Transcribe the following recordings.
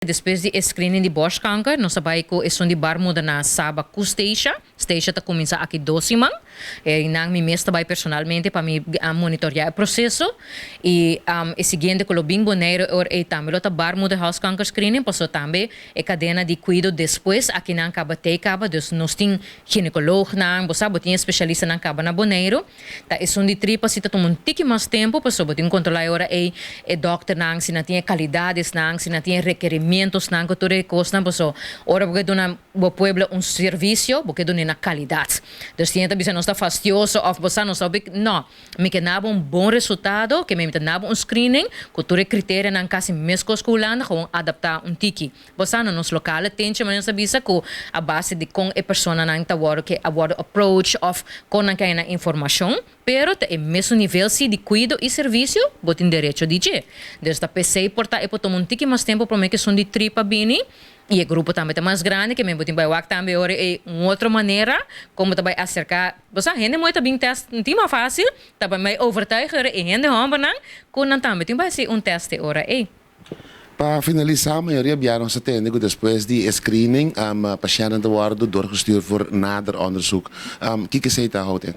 Despues di e screening di borstkanker, nos a bai ku esun di barmoeder na Saba ku Statia. Statia ta kuminsá aki 2 siman. E nan mi mes ta bai personalmente pa mi monitoreá e proseso. I e siguiente ku lo bin Boneiru or e tambe lo ta baarmoederhalskanker screening, paso tambe e kadena di kuido despues aki nan kaba te kaba, dus nos tin ginekoloog nan, bo sabi, tin espesialista nan kaba na Boneiru. Ta esun di tripa si ta tuma un tiki mas tempu, paso bo tin kontrolá ora e dokter nan, si nan tin kalidat nan, si nan tin rekerimentonan ku tur e kosnan, paso ora bo ke duna bo pueblo un servisio, bo ke duna na kalidat. Dus tin bisa nos ta fastioso òf bo sa nos ta no, mi ke duna un bon resultado, ke mi ta duna un screening, ku tur e kriterionan kasi meskos ku Hulanda, gewoon adaptá un tiki. Bo sa nos lokale tentje, mas nos ta bisa ku a base di kon e personanan ta wòrdu ke a wòrdu approach òf kon nan kaya na informashon, pero ta e mesun nivel si di kuido i servisio, bo tin derecho di dje. Dus ta p'esei por ta e por tuma un tiki mas tempu promé ku esun di tripa bini, i e grupo tambe ta mas grandi, ke men bo tin bai wak tambe ora e un otro manera, kon ta bai aserká, bo sa, hende muhé ta bin test, no tin mas fásil, ta bai mai overtuigen ora e hende hòmbernan, ku nan tambe tin bai hasi un test ora ei. Pa finalisá, mayoria biaha nos ta tende ku despues di screening, pashènt ta wòrdu doorgestuurd voor nader onderzoek. Kiko esei ta houdt in?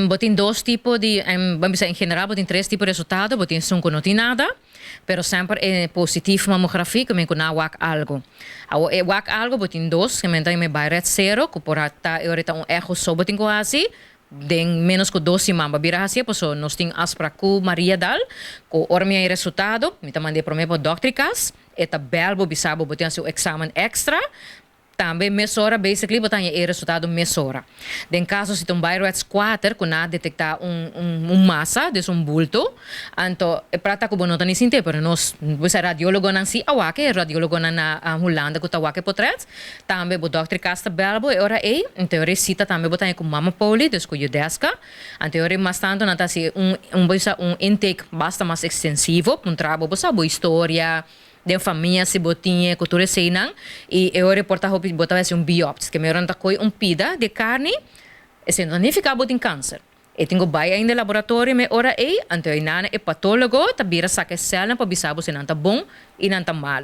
Bo tin dos tipo di, ban bisa en general, bo tin tres tipo di resultado, bo tin esun ku no tin nada, pero semper e positivo mamografia, ku men ku nan wak algu. Awo e wak algu, bo tin dos, ke men ta yama BI-RADS 0, ku por ta e ora un echo so bo tin ku hasi, den menos ku 2 siman pa bira hasi, paso nos tin afspraak ku Mariadal, ku ora mi resultado, mi ta mand'é promé pa dòkter kas, e ta bèl bo bisa bo bo tin hasi un eksamen èkstra, tambe mesora basically bo ta haña e resultado mesora. Den kaso si ta un BI-RADS 4 ku nan a detektá un masa, dus un bulto, anto e prata ku bo no ta ni sinti, pero nos bisa radiólogonan si a wak e, radiólogonan na Hulanda ku ta wak e portret, tambe bo dòkter kas ta bèl bo e ora ei, anto e sita tambe bo ta haña ku mama poli, dus ku Judeska, anto e ora mas tantu nan ta hasi un bisa un intake basta mas ekstensivo, puntra bo bo sa bo historia, den famia si bo tin ku tur eseinan i e ora por ta hopi bo ta hasi un biopsie, ke men ta koi un pida di karni, esei no ta nifiká bo tin kanser. E tin ku bai ainda laboratorio me ora ei, anto einan e patólogo ta bira saka e sèlnan pa bisa bo si nan ta bon i nan ta malu.